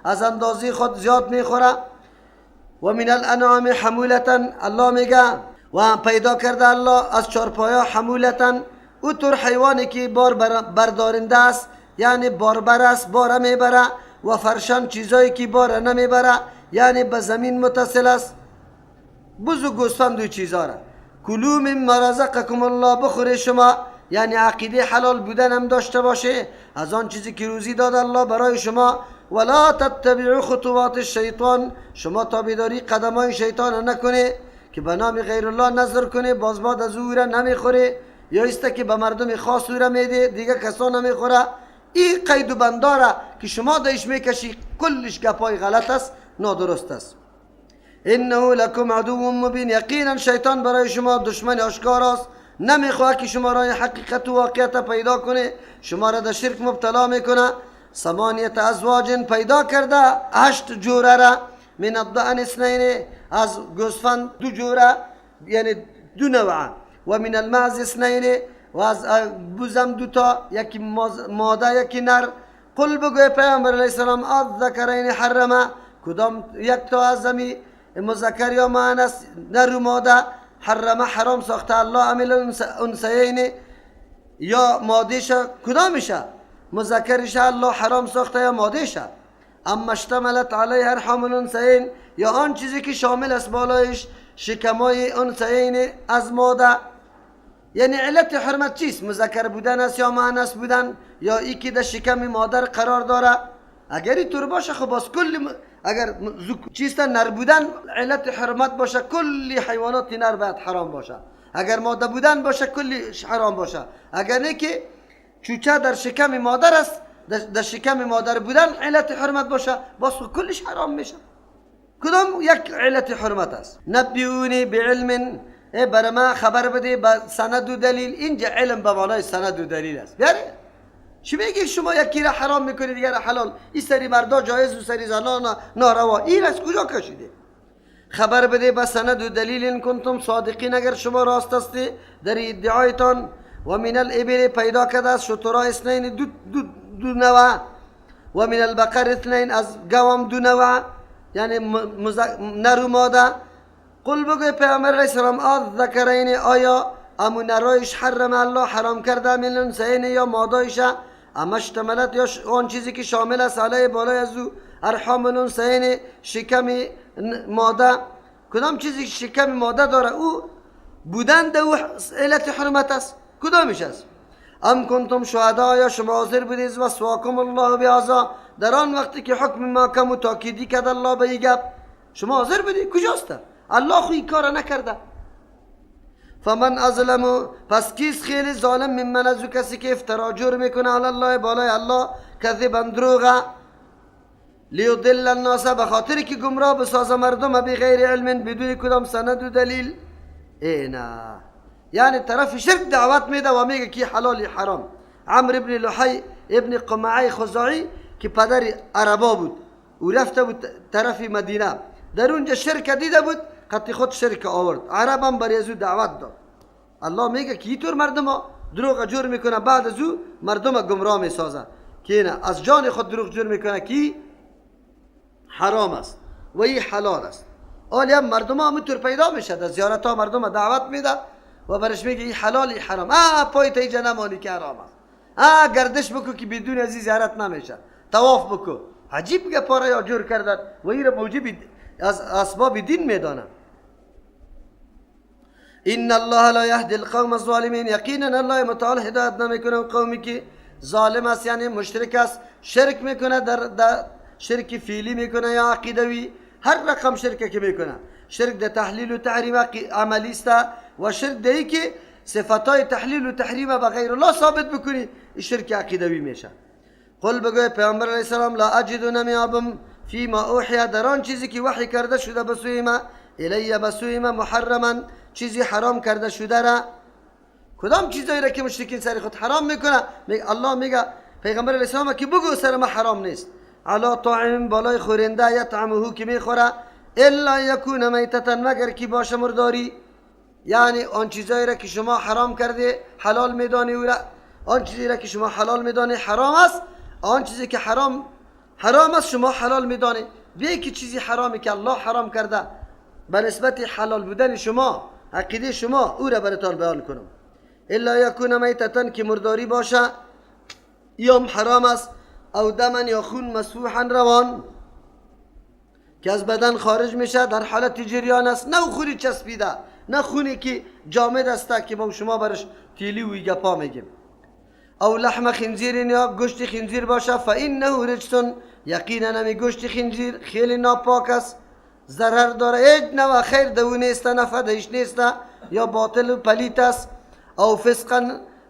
از اندازه خود زیاد میخوره. و من الانعام حمولة، الله میگه و پیدا کرده الله از چارپایا حمولة، او طور حیوانی که بار بردارنده است، یعنی باربر است، باره میبره، و فرشان چیزایی که باره نمیبره، یعنی به زمین متصل است. بز و گوسفند و چیزا را. کلوا مما رزقکم الله، بخوری شما، یعنی عقیده حلال بودن هم داشته باشه از آن چیزی که روزی داد الله برای شما. ولا تتبعوا خطوات الشیطان، شما تابعداری قدمای شیطان نکنه که به نام غیر الله نظر کنه، باز بعد از او را نمیخوره، یا است که به مردم خاص او را میده دیگه کسا نمیخوره. این قید و بنداره که شما دایش میکشی کلش گپای غلط است، نادرست است. انه لکم عدو مبین، یقینا شیطان برای شما دشمن آشکار است، نمیخواد که شما رای حقیقت و واقعیت پیدا کنه، شما را در شرک مبتلا میکنه. ثمانیت ازواج پیدا کرده 8 جوره را، من الضأن اثنین، از گوسفند 2 جوره یعنی 2 نوعه، و من المعز اثنین، و از بزم 2 تا، یکی ماده یکی نر. قل بگوی پیامبر علیه السلام الذکرین حرمه، کدام یک تا از زمی مذکر یا مؤنث، نر و ماده، حرمه حرام ساخته الله، عمل انثیین یا مادهش، کدامشه مذکرش الله حرام ساخته یا مادهش. اما اشتملت علیه ارحام الانثیین، یا آن چیزی که شامل است بالایش شکمای انثیین از ماده. یعنی علت حرمت چیست؟ مذکر بودن است یا مؤنث بودن، یا ای که در شکم مادر قرار داره. اگر اینطور باشه خب باز کل اگر چیست نر بودن علت حرمت باشه، کلی حیوانات نر باید حرام باشه. اگر ماده بودن باشه کلی حرام باشه. اگر نه که چوچه در شکم مادر است، در شکم مادر بودن علت حرمت باشه، باز کلش حرام میشه. کدام یک علت حرمت است؟ نبیونی بعلم، ای بر ما خبر بده با سند و دلیل. اینجا علم به معنای سند و دلیل است. یعنی چی میگی شما یکی را حرام میکنی دیگر حلال، این سری مردا جایز و سری زنان ناروا، این از کجا کشیده؟ خبر بده با سند و دلیل ان کنتم صادقین، اگر شما راست هستی در ادعایتان. و من الابل پیدا کرده از شترا اثنین، دو نوع، و من البقر اثنین، از گوام 2 نوع، یعنی نر و ماده. قل بگوی پیامبر علیه السلام الذکرین، آیا امو نرایش حرم الله حرام کرده من الانثیین یا مادایش، اما اشتملت یا آن چیزی که شامل است علیه بالای از او ارحام الانثیین شکم ماده، کدام چیزی که شکم ماده داره او بودن ده او علت حرمت است، کدامش است؟ ام کنتم شهدا، یا شما حاضر بودید و سواکم الله بهذا، در آن وقتی که حکم محکم و تاکیدی کرد الله به این گپ شما حاضر بودید؟ کجاست؟ الله خو این کار نکرده. فمن ازلم، پس کیست خیلی ظالم ممن از او کسی که افترا جور میکنه علی الله بالای الله کذبا دروغه، لیضل الناس، به خاطر که گمراه بسازه مردم بغیر علم، بدون کدام سند و دلیل. ای نه، یعنی طرف شرک دعوت میده و میگه که حلال حرام. عمرو ابن لحی ابن قمعی خزاعی که پدر عربا بود، او رفته بود طرف مدینه، در اونجا شرک دیده بود، قطعی خود شرک آورد، عرب هم برای از او دعوت داد. الله میگه که اینطور مردم ها دروغ جور میکنه، بعد از او مردم گمراه میسازه که نه از جان خود دروغ جور میکنه که حرام است و این حلال است. حالی هم مردم ها همونطور پیدا میشه، در زیارت ها مردم دعوت میده و برش میگه این حلال این حرام، پای تا اینجا نمانی که حرام است، گردش بکو که بدون از این زیارت نمیشه، طواف بکو. عجیب گپاره یا جور کردن و این را موجب از اسباب دین میدانن. ان الله لا يهدي القوم الظالمین، یقینا الله متعال هدایت نمیکنه قومی که ظالم است، یعنی مشرک است، شرک میکنه، در شرک فعلی میکنه یا عقیدوی، هر رقم شرک که میکنه، شرک در تحلیل و تحریم عملی است و شرک در که صفتای تحلیل و تحریم به غیر الله ثابت بکنی، این شرک عقیدوی میشه. قل بگوی پیامبر علیه السلام لا اجد، نمیابم، فیما اوحی، در آن چیزی که وحی کرده شده به سوی ما، الی به سوی ما، محرما، چیزی حرام کرده شده را. کدام چیزایی را که مشرکین سر خود حرام میکنه، الله میگه پیغمبر علیه السلام که بگو سر ما حرام نیست. علی طاعم، بالای خورنده، یطعمه که میخوره، الا یکون میتة، مگر کی باشه مرداری. یعنی آن چیزایی را که شما حرام کرده حلال میدانی، او را آن چیزی را که شما حلال میدانی حرام است، آن چیزی که حرام حرام است شما حلال میدانید. بیه که چیزی حرامی که الله حرام کرده به نسبت حلال بودن شما، عقیده شما، او را براتان بیان کنم. الا یکون میتتن که مرداری باشه یا حرام است، او دمن یا خون مسفوحا روان که از بدن خارج میشه در حالت جریان است، نه خونی چسبیده، نه خونی که جامد است که ما شما برش تیلی و گپا میگیم. او لحم خنزیر یا گوشت خنزیر باشه، فانه رجس، یقینا همی گوشت خنزیر خیلی ناپاک است، ضرر داره، هیچ نوع خیر دو نیست، نفع دهش نیست، یا باطل و پلیت است. او فسقا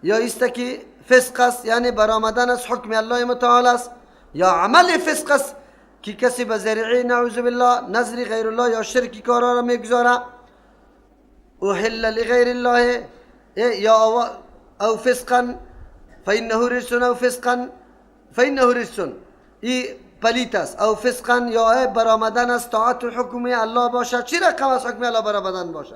یا است که فسق است، یعنی برآمدن از حکم الله متعال است، یا عمل فسق است که کسی به ذریعه نعوذ بالله نظر غیر الله یا شرک کارا را میگذاره. احل لغیر الله یا او فسقا فانه رجس، او فسقا فانه رجس، ای پلیت است. او فسقا یا برآمدن از طاعت حکم الله باشه. چی رقم از حکم الله برآمدن باشه؟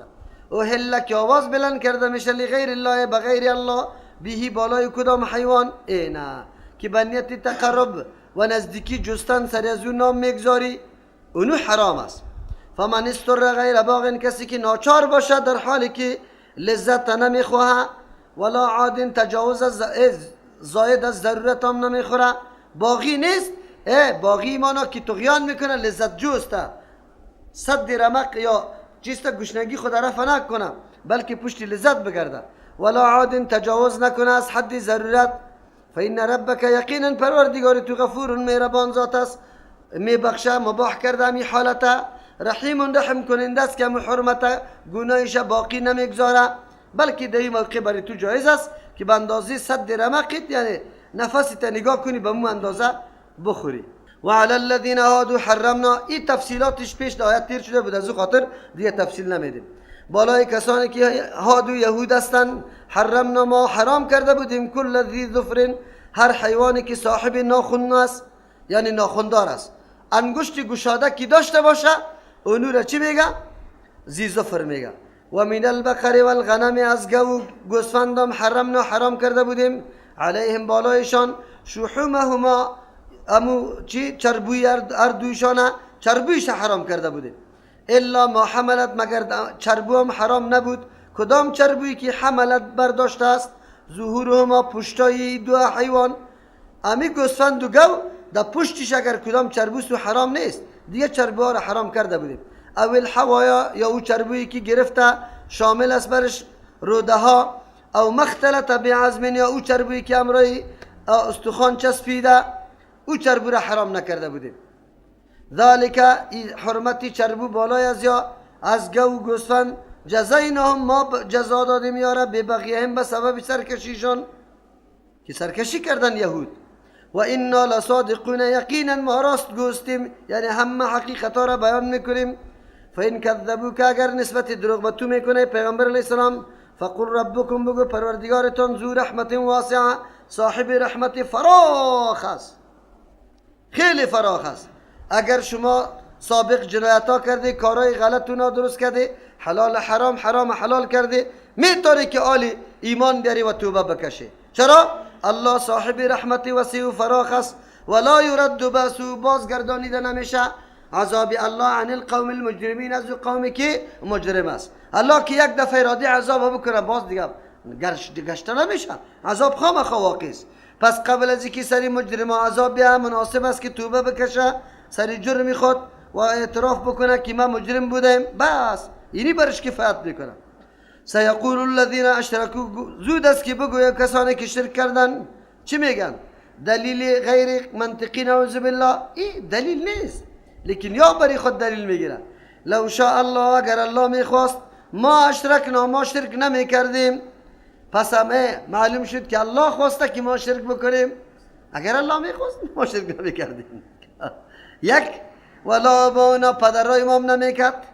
احل که آواز بلند کرده میشه لغیر الله بغیر الله، بهی بالای کدام حیوان؟ ای نه که به نیت تقرب و نزدیکی جستن سر از اون نام میگذاری، اونو حرام است. فمن استر غیر باغ، کسی که ناچار باشه در حالی که لذت نمیخواه، ولا عاد تجاوز از زاید از ضرورت هم نمیخوره، باغی نیست، باغی مانا که طغیان میکنه، لذت جوسته، صد رمق یا چیست گشنگی خود رفع نکنه بلکه پشت لذت بگرده. ولا عاد تجاوز نکنه از حد ضرورت. فإن ربک یقینا پروردگار تو غفور مهربان ذات است، میبخشه، مباح کرده می حالته، رحیم رحم کننده است که حرمت گناهش باقی نمیگذاره، بلکه در این موقع برای تو جایز است که به اندازه صد رمقت، یعنی نفست نگاه کنی به مو اندازه بخوری. و علی الذین هادوا حرمنا، این تفصیلاتش پیش در آیت تیر شده بود، از او خاطر دیگه تفصیل نمیدیم. بالای کسانی که هادو یهود هستند، حرمنا ما حرام کرده بودیم کل ذی ظفر، هر حیوانی که صاحب ناخن است، یعنی ناخندار است، انگشت گشاده که داشته باشه اونو را چی میگه؟ ذی ظفر میگه. و من البقر والغنم، از گو گوسفندم حرمنا حرام کرده بودیم علیهم بالایشان شحومهما، امو چی چربوی اردویشانه، چربویش حرام کرده بودیم. الا ما حملت، مگر چربو هم حرام نبود، کدام چربویی که حملت برداشته است ظهورهما پشتای دو حیوان، امی گوسفند و گو در پشتش اگر کدام چربو سو حرام نیست، دیگه چربوها را حرام کرده بودیم. او الحوایا، یا او چربویی که گرفته شامل است برش روده ها، او مختلط بعظم، یا او چربویی که امرای استخوان چسبیده، او چربو را حرام نکرده بودیم. ذالک حرمت چربو بالای از یا از گو و گوسفند، جزایناهم ما جزا دادیم یارا ببغیهم به سبب سرکشیشان که سرکشی کردن یهود. و انا لصادقون، یقینا ما راست گوستیم، یعنی همه حقیقت ها را بیان میکنیم. فإن کذبوک، اگر نسبت دروغ به تو میکنه پیغمبر علیه السلام، فقل ربکم، بگو پروردگارتان ذو رحمت واسعه، صاحب رحمت فراخ است، خیلی فراخ است. اگر شما سابق جنایت ها کرده، کارهای غلط و نادرست کرده، حلال حرام، حرام حلال کرده، میتونه که آلی ایمان بیاری و توبه بکشه. چرا؟ الله صاحب رحمت وسیع و فراخ است. ولا یرد باسه، بازگردانیده نمیشه عذاب الله عن القوم المجرمین، از قومی که مجرم است. الله که یک دفعه اراده عذاب بکنه باز دیگه گشته نمیشه، عذاب خامخا واقع است. پس قبل از اینکه سری مجرم عذاب بیا، مناسب است که توبه بکشه سری جرم خود و اعتراف بکنه که ما مجرم بودیم، بس اینی برش کفایت میکنه. سیقول الذین اشرکوا، زود است که بگوید کسانی که شرک کردن، چی میگن؟ دلیل غیر منطقی نعوذ بالله، این دلیل نیست، لیکن یا برای خود دلیل میگیره. لو شاء الله، اگر الله میخواست، ما اشرکنا، ما شرک نمیکردیم. پس همه معلوم شد که الله خواسته که ما شرک بکنیم، اگر الله میخواست ما شرک نمیکردیم. یک ولا آباؤنا، پدرای ما هم نمیکرد،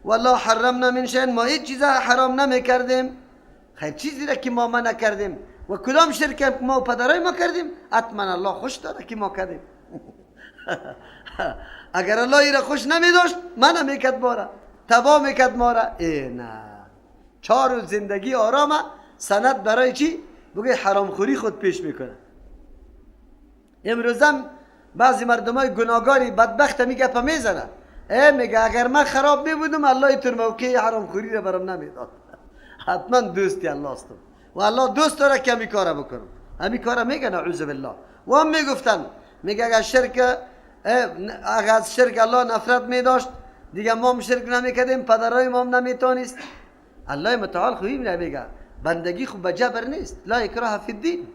ولا حرمنا من شیء، ما هیچ چیز حرام نمیکردیم. خیر چیزی را که ما نکردیم و کدام شرک ما و پدرای ما کردیم، حتما الله خوش داره که ما کردیم. اگر الله ای را خوش نمیداشت من نمیکرد، ما را تباه میکرد ما را. ای نه، 4 روز زندگی آرامه، سند برای چی؟ بگه حرام خوری خود پیش میکنه. امروزم بعضی مردمای گناهگاری بدبخت میگه پا میزنه، میگه اگر من خراب میبودم الله اینطور موقع حرام خوری را برام نمیداد. حتما دوستی الله هستم و الله دوست داره که همین کارا بکنم، همین کارا میگه، نعوذ بالله. و هم میگفتن، میگه اگر شرک، اگر از شرک الله نفرت میداشت دیگه ما هم شرک نمیکردیم، پدرای ما هم نمیتونست. الله متعال خوبی میگه بندگی خوب به جبر نیست، لا اکراه فی الدین.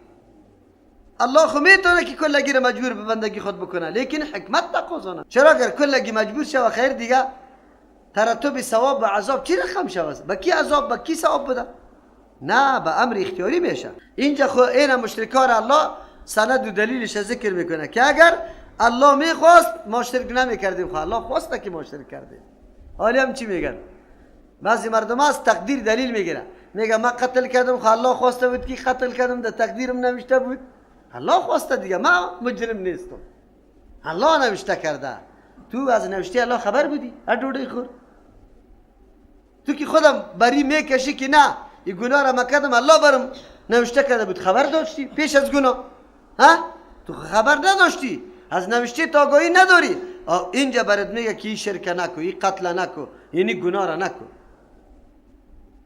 الله خو میتونه که کلگی را مجبور به بندگی خود بکنه، لیکن حکمت تقاضا. چرا اگر کلگی مجبور شوه خیر دیگه ترتب ثواب و عذاب چی رقم شوه؟ به کی عذاب به کی ثواب بده؟ نه، به امر اختیاری میشه. اینجا خو این مشرکان الله سند و دلیلش ذکر میکنه که اگر الله میخواست ما شرک نمیکردیم، خو الله خواسته که ما شرک کردیم. حالی هم چی میگن؟ بعضی مردم از تقدیر دلیل میگیره، میگه ما قتل کردم، خو الله خواسته بود که قتل کردم، در تقدیرم نوشته بود. الله خواسته دیگه، ما مجرم نیستم، الله نوشته کرده. تو از نوشته الله خبر بودی؟ هر ډوډۍ خور. تو که خودم بری میکشی که نه این گناه را ما کردم، الله برم نوشته کرده بود، خبر داشتی پیش از گناه؟ ها؟ تو خبر نداشتی، از نوشته تا آگاهی نداری. اینجا برات میگه که این شرک نکو، این قتل نکو، یعنی گناه را نکو.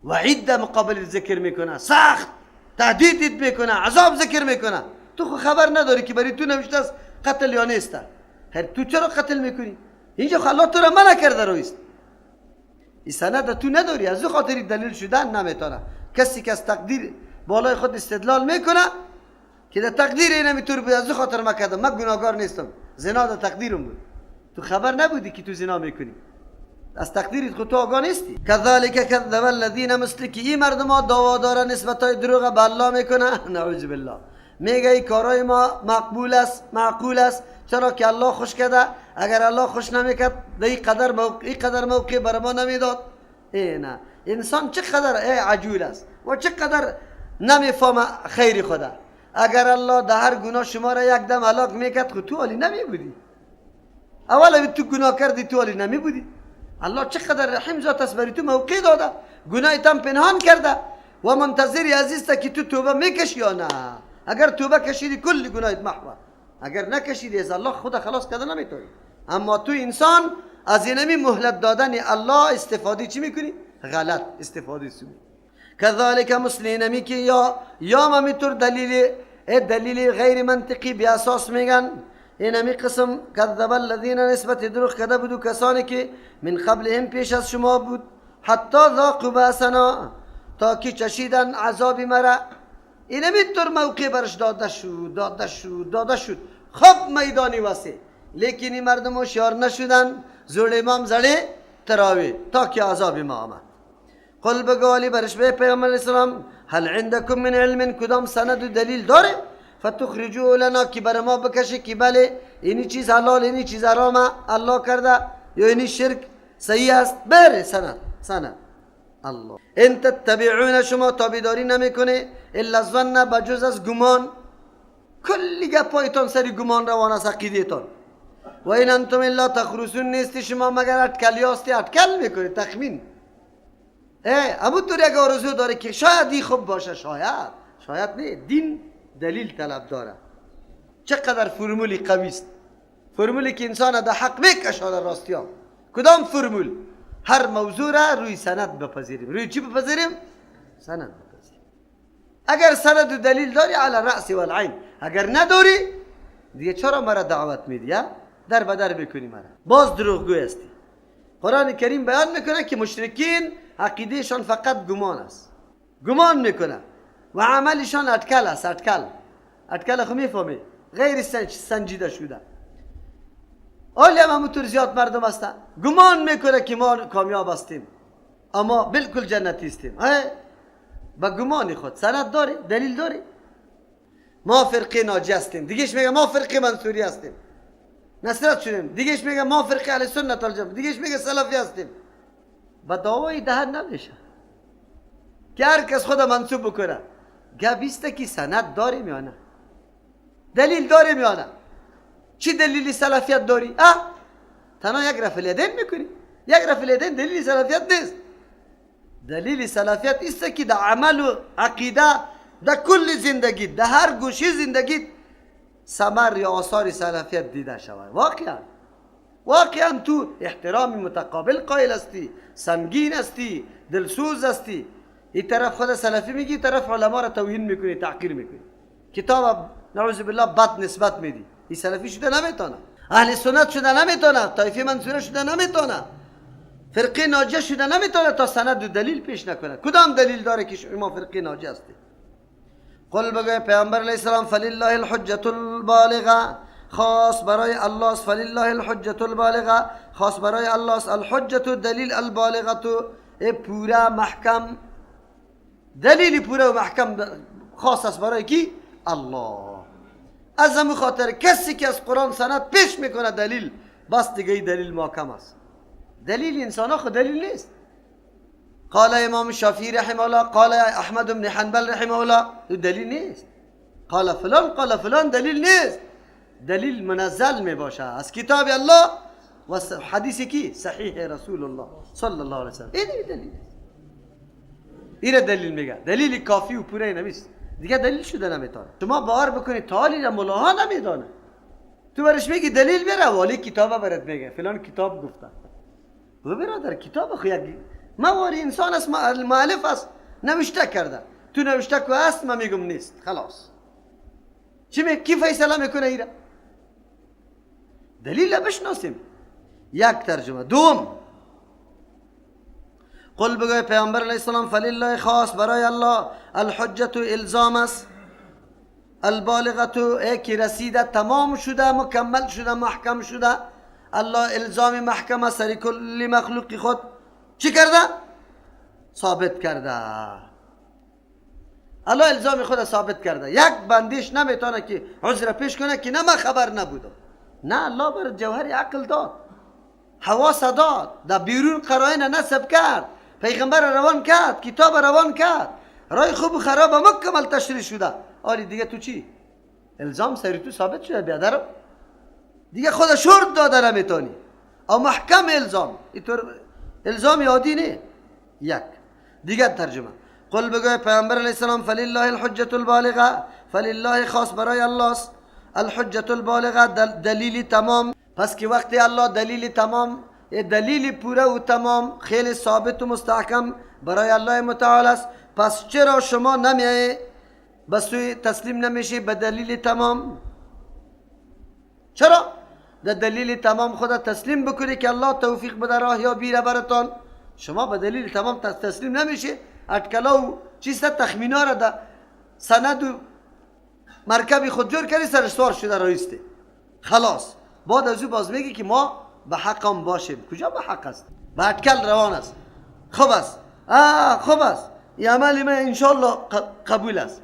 وعید در مقابل ذکر میکنه، سخت تهدیدت میکنه، عذاب ذکر میکنه. تو خو خبر نداری که برای تو نوشته است قتل یا نیست. خیر تو چرا قتل میکنی؟ اینجا خو الله تو را منع کرده رویست. این سند تو نداری، از او خاطر دلیل شدن نمیتونه. کسی که از تقدیر بالای خود استدلال میکنه که در تقدیر این اینطور بود، از او خاطر ما کردم، من گناهکار نیستم، زنا در تقدیرم بود. تو خبر نبودی که تو زنا میکنی، از تقدیرت خود تو آگاه نیستی. کذالک کذب الذین، مثل که این مردم ها دعوا داره نسبت های دروغ به الله میکنه، نعوذ بالله. میگه این کارهای ما مقبول است، معقول است، چرا که الله خوش کرده. اگر الله خوش نمیکرد در این قدر موقع، این قدر موقع بر ما نمیداد. ای نه، انسان چقدر عجول است و چقدر نمیفهمه خیر خدا. اگر الله در هر گناه شما را یک دم هلاک میکرد، خود تو عالی نمی بودی. اول تو گناه کردی تو عالی نمی بودی. الله چقدر رحیم ذات است، برای تو موقع داده، گناه تم پنهان کرده و منتظر عزیز تا که تو توبه میکشی یا نه. اگر توبه کشیدی کل گناهت محوه، اگر نکشیدی از الله خود خلاص کرده نمیتونی. اما تو انسان از اینمی مهلت دادن الله استفاده چی میکنی؟ غلط استفاده سوی. کذالک مثل اینمی که یا ممیتور دلیل غیر منطقی بی اساس میگن. اینمی قسم کذب الذین نسبت دروغ کرده بود کسانی که من قبلهم پیش از شما بود، حتی ذاقوا بأسنا، تا که چشیدن عذاب مرا. اینمی طور موقع برش داده شد، داده شد، داده شد. خب میدانی واسه، لیکن این مردم هوشیار نشدن، زور امام زده تراوی تا که عذاب ما آمد. قل بگو برش به پیامبر اسلام، هل عندكم من علم، کدام سند و دلیل داره؟ فتخرجوا لنا، که بر ما بکشه که بله اینی چیز حلال، اینی چیز حرام الله کرده یا اینی شرک صحیح است. بره سند سند الله. ان تتبعون، شما تابعداری نمیکنه الا الظن، بجز از گمان. کلی گپایتان سری گمان روان است عقیده‌تان. و این انتم الا تخرسون، نیستی شما مگر اٹکلی هستی، اٹکل میکنی، تخمین. اما تو یک آرزو داره که شاید این خوب باشه، شاید شاید نه. دین دلیل طلب داره. چقدر فرمولی قوی است، فرمولی که انسان در حق میکشانه راستی ها. کدام فرمول؟ هر موضوع را روی سند بپذیریم. روی چی بپذیریم؟ سند بپذیریم. اگر سند و دلیل داری علی رأس و العین، اگر نداری دیگه چرا مرا دعوت میدی؟ در بدر میکنی مرا، باز دروغگوی هستی. قرآن کریم بیان میکنه که مشرکین عقیدهشان فقط گمان است، گمان میکنه و عملشان اٹکل است. اٹکل اٹکل خو میفهمی، غیر سنجیده شده. حالی هم همونطور زیاد مردم هستن گمان میکنه که ما کامیاب هستیم اما بالکل جنتی هستیم. با گمان خود سند داری، دلیل داری. ما فرقه ناجی هستیم، دیگهش میگه ما فرقه منصوری هستیم، نصرت شدیم، دیگهش میگه ما فرقه اهل سنت والجماعت، دیگهش میگه سلفی هستیم. با دعوای دهن نمیشه که هر کس خود منصوب بکنه. گپ ایست که سند داریم یا نه، دلیل داریم یا نه. چی دلیلی سلفیت داری؟ تنها یک رفع الیدین میکنی. یک رفع الیدین دلیل سلفیت نیست. دلیل سلفیت است که در عمل و عقیده، در کل زندگی، در هر گوشه زندگی ثمر یا آثار سلفیت دیده شود. واقعا تو احترام متقابل قائل هستی، سنگین هستی، دلسوز هستی. این طرف خود سلفی میگی، طرف علما را توهین میکنی، تحقیر میکنی، کتاب نعوذ بالله بد نسبت میدی. این سلفی شده نمیتونه، اهل سنت شده نمیتونه، طایفه منصوره شده نمیتونه، فرقه ناجیه شده نمیتونه تا سند و دلیل پیش نکنه. کدام دلیل داره که شما فرقه ناجیه هستی؟ قل بگوی پیامبر علیه السلام فلله الحجة البالغه، خاص برای الله است. فلله الحجة البالغه، خاص برای الله است. الحجة دلیل، البالغه پورا محکم، دلیل پورا و محکم خاص است برای کی؟ الله. از همون خاطر کسی که از قرآن سند پیش میکنه دلیل، بس دیگه این دلیل محکم است. دلیل انسان ها خود دلیل نیست. قال امام شافعی رحمه الله، قال احمد بن حنبل رحمه الله، دلیل نیست. قال فلان قال فلان دلیل نیست. دلیل منزل می باشه از کتاب الله و حدیث کی؟ صحیح رسول الله صلی الله علیه وسلم. این دلیل است. این دلیل میگه، دلیل کافی و پوره نمیست، دیگه دلیل شده نمیتونه. شما باور بکنید تا حالی ملاها نمیدانه. تو برش میگی دلیل بره، والی کتاب برات میگه فلان کتاب گفته. و برادر کتاب خو یک مواری انسان است، مؤلف است، نوشته کرده. تو نوشته که است، من میگم نیست، خلاص. چی می کی فیصله میکنه ایره؟ دلیل بشناسیم. یک ترجمه. دوم، قل بگوی پیامبر علیه السلام فلله خاص برای الله الحجة الزام است، البالغه ای که رسیده، تمام شده، مکمل شده، محکم شده. الله الزام محکم سر کل مخلوق خود چی کرده؟ ثابت کرده. الله الزام خود ثابت کرده. یک بندیش نمیتونه که عذر پیش کنه که نه من خبر نبودم. نه، الله بر جوهر عقل داد، حواس داد، در بیرون قرائن نصب کرد، پیغمبر روان کرد، کتاب روان کرد، رای خوب و خراب مکمل تشریح شده. آلی دیگه تو چی؟ الزام سری تو ثابت شده بیادرم، دیگه خود شرط داده نمیتونی. او محکم الزام، اینطور الزام عادی نه. یک دیگه ترجمه، قل بگوی پیامبر علیه السلام فلله الحجة البالغه، فلله خاص برای الله است، الحجة البالغه دلیل تمام. پس که وقتی الله دلیل تمام، دلیل پوره و تمام خیلی ثابت و مستحکم برای الله متعال است، پس چرا شما نمیای به سوی تسلیم نمیشی به دلیل تمام؟ چرا؟ در دلیل تمام خدا تسلیم بکنی که الله توفیق بده راه یا بیره براتان. شما به دلیل تمام تسلیم نمیشی، اٹکلا و چیز تخمینا را در سند و مرکب خود جور کردی، سرش سوار شده رایسته، خلاص. بعد از او باز میگی که ما به حق هم باشیم. کجا به حق است؟ به اٹکل روان است. خوب است، خوب است، این عمل من انشالله قبول است.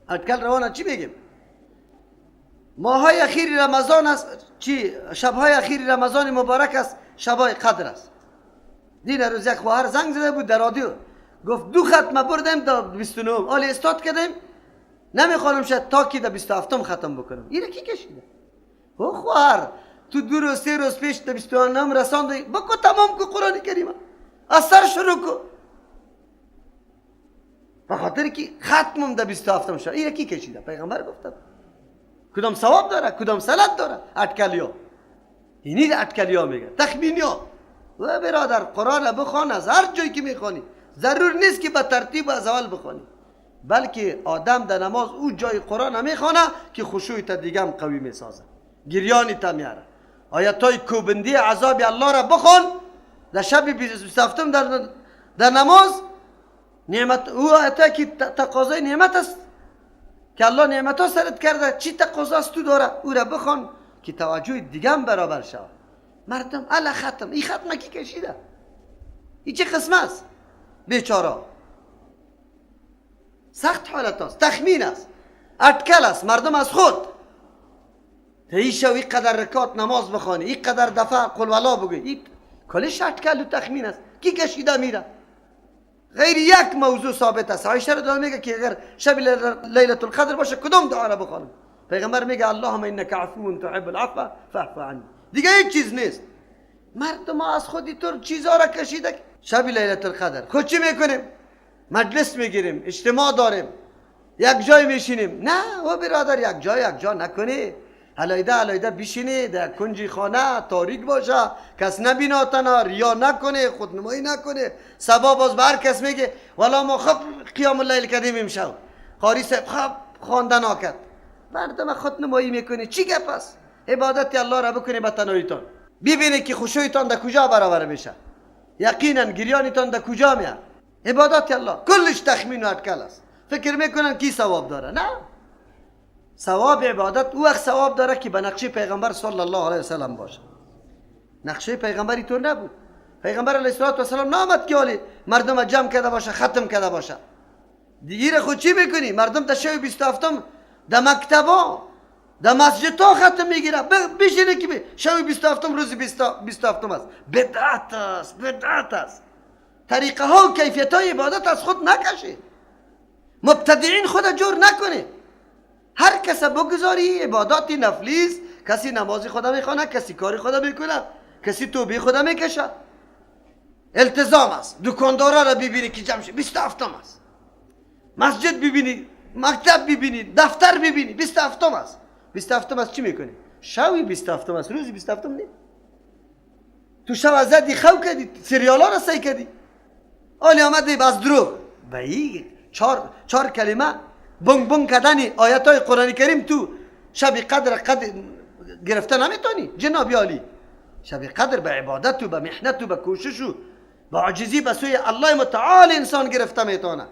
اٹکل روان است. چی میگیم؟ ماهای اخیر رمضان است، چی شبهای اخیر رمضان مبارک است، شبهای قدر است. دین روز یک خواهر زنگ زده بود در رادیو، گفت دو ختمه بردیم تا 29، حالی استاد کردیم نمیخوانم شد تا کی در 27 ختم بکنم. اینو کی کشیده؟ او خواهر تو 2 روز 3 روز پیش در 29 رساندی، بکو تمام کو قرآن کریم از سر شروع کو، به خاطر که ختمم در 27 شد. اینو کی کشیده؟ پیغمبر گفته. کدام ثواب داره؟ کدام سند داره؟ اٹکلیا. اینی اٹکلیا میگه، تخمینیا. و برادر قرآن بخوان از هر جایی که میخوانی، ضرور نیست که به ترتیب از اول بخوانی، بلکه آدم در نماز او جای قرآن میخوانه که خشوع تا دیگه هم قوی میسازه، گریانی تا میاره. آیتای کوبندی عذاب الله را بخوان در شب 27 در نماز، نعمت او آیتایی که تقاضای نعمت است که الله نعمت ها سرت کرده، چی تقاضا است تو داره، او را بخوان که توجه دیگه هم برابر شود. مردم الا ختم، این ختم کی کشیده؟ این چه قسم است؟ بیچاره سخت حالت است، تخمین است، اٹکل است. مردم از خود تیشه و اینقدر رکات نماز بخوانی، اینقدر دفعه قل ولا بگوی، این کلش اٹکل و تخمین است. کی کشیده میره؟ غیر یک موضوع ثابت است. عایشه رضی میگه که اگر شب لیلة القدر باشه کدام دعا را بخوانم؟ پیغمبر میگه اللهم انک عفو تحب العفو فاعف عنی. دیگه هیچ چیز نیست. مردم از خودی طور چیزا را کشیده. شب لیلة القدر خود چی میکنیم؟ مجلس میگیریم، اجتماع داریم، یک جای میشینیم. نه او برادر، یک جای یک جا نکنی، علایده علایده بشینی در کنجی خانه، تاریک باشه، کس نبیناتنا، ریا نکنه، خودنمایی نکنه. سبا باز به هر کس میگه والا ما خب قیام اللیل کردیم امشب، قاری صاحب خب خواندن آکد. مردم خودنمایی میکنی، چی گپ است؟ عبادت الله را بکنی به تنهاییتان، ببینی که خشوعتان در کجا برابر میشه، یقینا گریانتان در کجا میاد. عبادت الله کلش تخمین و اٹکل است. فکر میکنن کی ثواب داره. نه، ثواب عبادت او وقت ثواب داره که به نقشه پیغمبر صلی الله علیه وسلم باشه. نقشه پیغمبری طور نبود. پیغمبر علیه الصلاة والسلام نامد که حالی مردم جمع کرده باشه، ختم کرده باشه. دیگه خود چی میکنی؟ مردم تا شب 27 در مکتبا، در مسجدها ختم میگیره. بشینه که شب 27 روز 27 است. بدعت است، بدعت است. طریقه ها و کیفیت های عبادت از خود نکشید. مبتدعین خود جور نکنه. هر کس بگذاری عبادات نفلی است. کسی نماز خدا میخوانه، کسی کار خدا میکنه، کسی توبه خدا میکشه. التزام است. دکاندارا را ببینی که جمع شد 27 است. مسجد ببینی، مکتب ببینی، دفتر ببینی، 27 است. 27 است چی میکنی؟ شوی 27 است، روزی 27 نه. تو شب از زدی خو کردی، سریالا را سعی کردی، آلی آمدی باز دروغ. به این چهار کلمه بنگ بنگ کردن آیت های قرآن کریم تو شب قدر قدر گرفته نمیتونی جناب عالی. شب قدر به عبادت و به محنت و به کوشش و به عاجزی به سوی الله متعال انسان گرفته میتونه.